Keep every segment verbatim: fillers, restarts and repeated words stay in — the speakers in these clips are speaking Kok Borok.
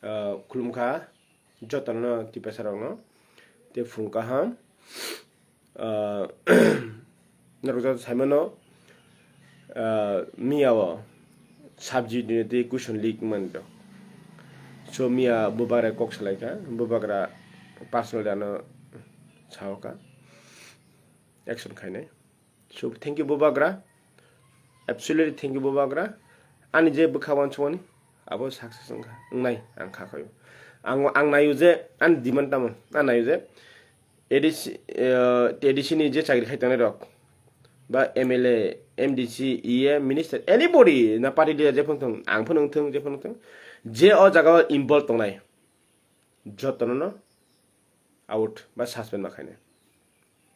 ah, khulumkha jotono Tiprasa rokno. Tei phung kaham, ah, norok joto saimano, ah, miya o subject ni tei question leak manwi rok. So miya bubagra kok salaikha, bubagra personal ano saoka, action khainai. So thank you bubagra, absolutely thank you bubagra. Ani je bwkha wansukmani abo success wngkha, wngnai ang kha khaio. Ang, ang naio je ani demand tamo, ang naio je A D C, eh, A D C ni je chakri khai tongnai rok ba M L A, M D C, E M, minister, anybody na party leader je phano thung, ang phano wngthung, je phano wngthung, je o jaga o involve tongnai jotono no out ba suspend ma khainai.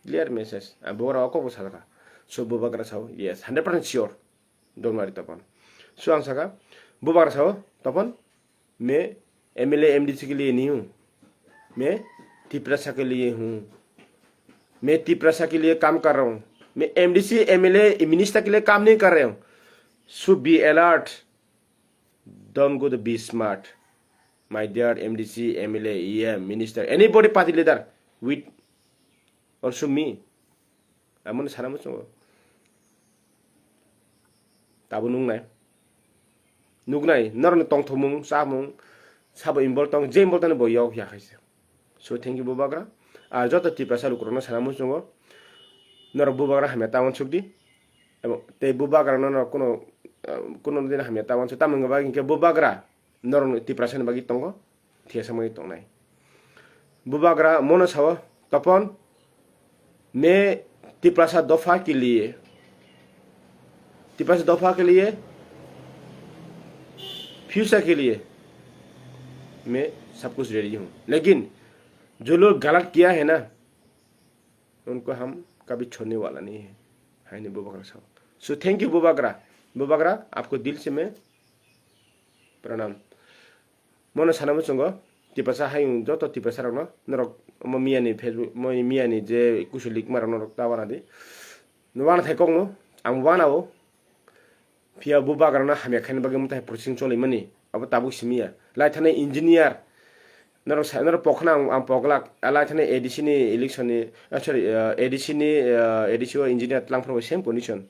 Clear message. Ang bubagra o kokbo sajaka. So bubagra sao, yes, hundred percent sure. Don't worry, Tapan. So ang saka, bubagra sao, Tapan, मैं M L A, M D C के लिए नहीं हूँ, मैं तिपरासा के लिए हूँ, मैं तिपरासा के लिए काम कर रहा हूँ, मैं M D C, M L A, minister के लिए काम नहीं कर रहा हूँ। So be alert. Don't go to be smart. My dear M D C, M L A, E M, minister, anybody party leader with also me. Amo sana muchungo. Tabo nungnai. Nugnai, norokni tongthokmung, chamung, sabo involve tong, je involve tongni bo yok ya khaisa. So thank you bubagra. Ar joto Tiprasa lukurokno sana muchungo. Norok bubagra hamya ta wansukdi. Abo tei bubagra no kuno, kuno din hamya ta wansuk. Tamni bagwi hinkhe bubagra norok Tiprasa ni bagwi tongo, thiyasa bagwi tongnai. Bubagra mono sao, Tapon, मैं तिपरासा दफा के लिए, तिपरासा दफा के लिए, फ्यूचर के लिए मैं सब कुछ रेडी हूँ, लेकिन जो लोग गलत किया है ना, उनको हम कभी छोड़ने वाला नहीं है, hai ni bubagra sao. So thank you bubagra. Bubagra, आपको दिल से मैं प्रणाम. Mono sana muchungo, Tiprasa hayung joto Tiprasa rokno, norok omo miya ni Facebook, moi miya ni je kusu likma rok norok ta wana di. Wana thai kokno, ang wana o. Phiya bubagra no hamya khaina bagwi mwtai processing choli mani, abo tabuk simi ya. Lai thani engineer, norok sa, norok pokhna ang, ang poglak, a lai thani A D C ni election ni, ah, sorry, ah, A D C ni, ah, A D C o engineer tlang phuru same condition.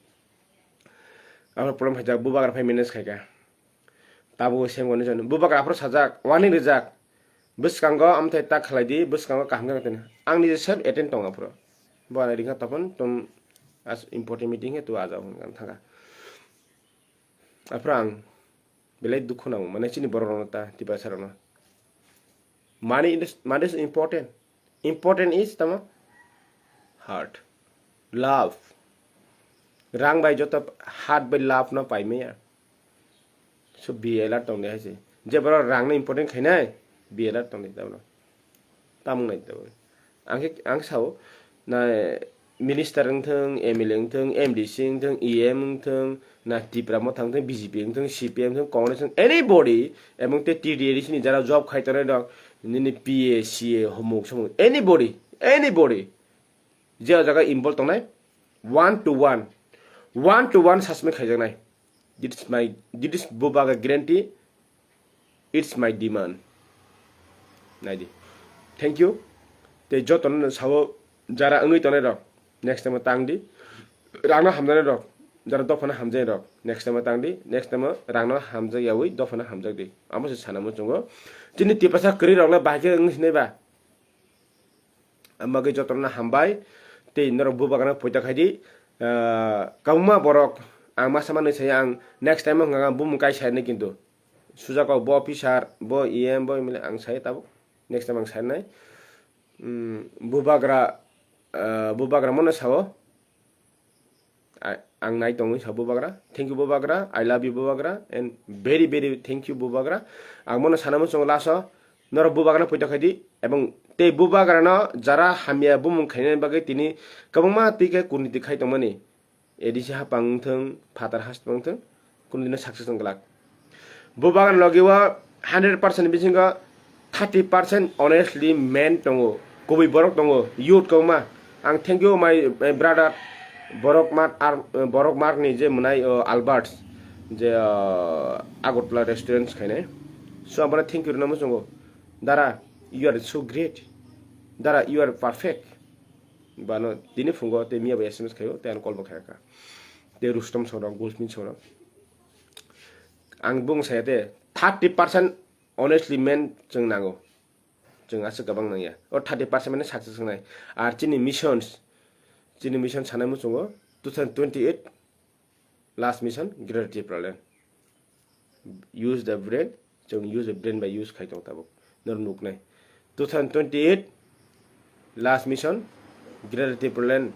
Abo problem khaijak, bubagra phai manage khaika. Tabuk same condition. Bubagra aphuru sajak, warning rijak. Bwskango amthai ta khlai di, bwskango kaham khe tongdi. Ang nije self attend tong aphuru. Bo ani ringkha topon tom as important meeting he tu ajao hwn thangkha. Aphuru ang belai dukhu nango, mane chini borok rokno ta, Tiprasa rokno. Money is, money is important. Important is tamo heart, love. Rang bai joto heart bai love no pai maya. So be alert tong di hai se. Je borok rang no important khainai, be alert tong di tabno. Tamung nai tabno. Ang khe, ang sao, na minister wngthung, M L A wngthung, M D C wngthung, E M wngthung, na Tipra Motha wngthung, B J P wngthung, C P M wngthung, Congress wngthung, anybody, ebong tei T D A D C ni jara job khai tongnai rok, nini P A, C A, homuk somuk, anybody, anybody, je o jaga involve tongnai, one to one, one to one suspend khaijaknai. This is my, this is bubagra guarantee. It's my demand. Naidi. Thank you. Tei jotono sao jara wngwi tongnai rok. Next time tang di. Rangno hamjaknai rok. Jara dophano hamjaknai rok. Next time tang di. Next time rangno hamjak yawi dophano hamjak di. Amo se sana muchungo. Chini Tiprasa kwrwi rokno bahai khe wngwi sinai ba. Ang bagwi jotono hambai. Tei norok bubagrano poito khai di. Ah, kwbangma borok ang masa manwi saya ang next time wngkha ang bumung kai sainai kintu. Sujak kok bo officer, bo E M, bo M L A ang sai tabuk. Next time ang sainai. Hmm, bubagra, ah, bubagra mono sao. A-, ang nai tongwi sa bubagra. Thank you bubagra. I love you bubagra. And very, very thank you bubagra. Ang mono sana muchungo last o. Norok bubagrano poito khai di. Ebong tei bubagrano jara hamya bumung khainani bagwi tini kwbangma twi khe kurniti khai tongmani. A D C hapang wngthung, phatar hasteo wngthung, kunudino success wng glak. Bubagrani logi o hundred percent bisingo thirty percent honestly man tongo, kubui borok tongo, youth kwbangma. Ang thank you my, my brother Borok Mark, ar, Borok Mark ni je mwnai, o, Albert, je, o, Agartala restaurant khainai. So, ang bono thank you rwna muchungo. Dara, you are so great. Dara, you are perfect. Bano tini phungo tei miya bai S M S khaio, tei ano call bo khaikha. Tei Rustom sorok, Gulsmin sorok. Ang bung saya te thirty percent honestly man chwng nango. Chwng aswk kwbang nangya. O thirty percent mane success wngnai. Ar chini missions, chini mission sanai muchungo two thousand twenty-eight last mission Greater Tipraland. Use the brain, chwng use the brain by use khai tong tabuk. Nor nuknai. Two thousand twenty-eight last mission Greater Tipraland.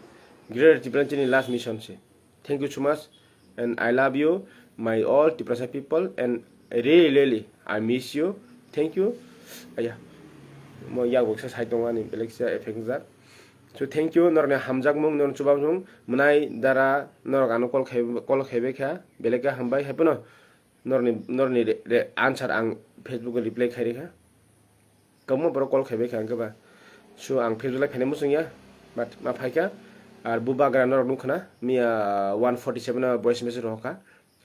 Greater Tipraland chini last mission se. Thank you so much and I love you, my all Tiprasa people, and really, really, I miss you. Thank you. Aya, mo yak boksa sai tongo ani belek sa effect jak. So thank you, norni hamjakmung, norni chubamung, mwnai dara, norok ano call khai, call khaibai kha, belek khe hambai, hai phano norni, norni re, re, answer ang Facebook o reply khai rikha. Kwbangma borok call khaibai kha hwnkhe ba. So ang Facebook live khainai muchung ya, but ma phaikha. Ar bubagra norok nukha na, miya one forty seven o voice message rohorkha.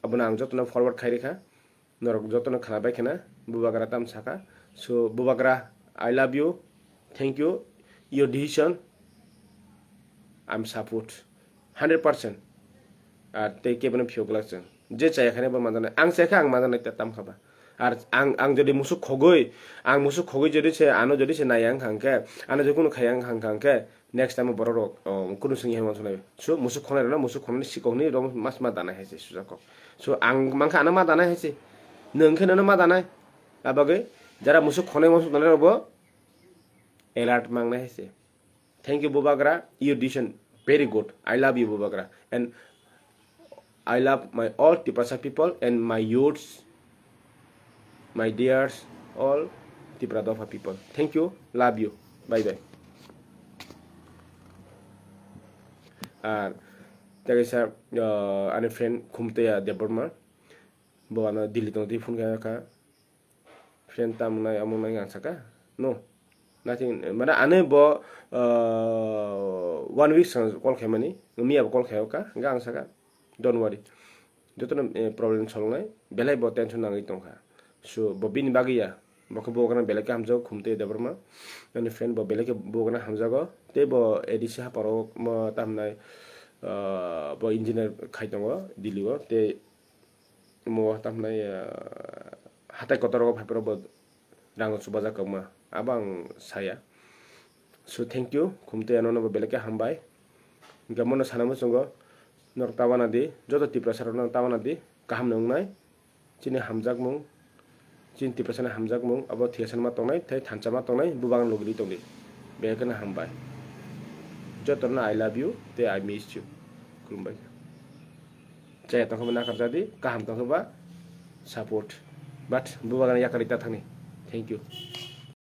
Abono ang jotono forward khai rikha. Norok jotono khwnabai khwna, bubagra tam sakha. So bubagra, I love you, thank you, your decision, I'm support, hundred percent. Ar tei kebono phiyok glak chwng. Je chaya khane bo manjaknai. Ang chaya khe ang manjaknai ta tam kha ba. Ar ang, ang jodi musuk khogwi, ang musuk khogwi jodi se ano jodi se nai ang kha hwnkhe, ano jodi kunu khai ang kha hwnkhe, next time borok rok, oh, kunu swngya hwnwi uansuknai. So musuk khonai rokno musuk khonani sikokni rok mas ma danai hai se sujak kok. So ang mankha ano ma danai hai se. Nwng khe nono ma danai. Abagwi jara musuk khonai uansuknai rok bo alert mangnai hai se. Thank you, Bubagra. Your decision very good. I love you, Bubagra. And I love my all Tiprasa people and my youths, my dears, all Tipra Dopha people. Thank you. Love you. Bye bye. Ar tei kaisa, uh, ani friend Khumtoya Debbarma. Bo ano Delhi tong twi phone kha kha. Friend tamo nai, amo nai ang saka. No. Nothing, mane ano bo, uh, one week song call khaimani, miya bo call khai ka, hwnkhe ang saka, "Don't worry. Jotono, eh, problem solve nai, belai bo tension nangwi tongkha." So, bo bini bagwi ya, bo khe bo gana belai khe hamjago, Khumtoya Debbarma. Ani friend bo belai khe bo gana hamjago. Tei bo A D C haparo mo tamnai, uh, bo engineer khai tongo Delhi o. Tei mo tamnai, ah, hatai kotor rogo phaiphuru bo rang chubajak kwbangma, abo ang saya. So thank you, Khumtoya nono bo belai khe hambai. Hwnkhe mono sana muchungo norok ta uanadi, joto Tiprasa rokno ta uanadi, kaham nwngnai, chini hamjakmung, chini Tiprasani hamjakmung, abo thwiyasanma tongnai, tei thansa ma tongnai, bubagan logiri tongdi. Belai kheno hambai. Jotono I love you, tei I miss you. Khulumbai. Chaya tongkhe bo nakarjadi, kaham tongkhe ba support. But bubagani yakarwi ta thangni. Thank you.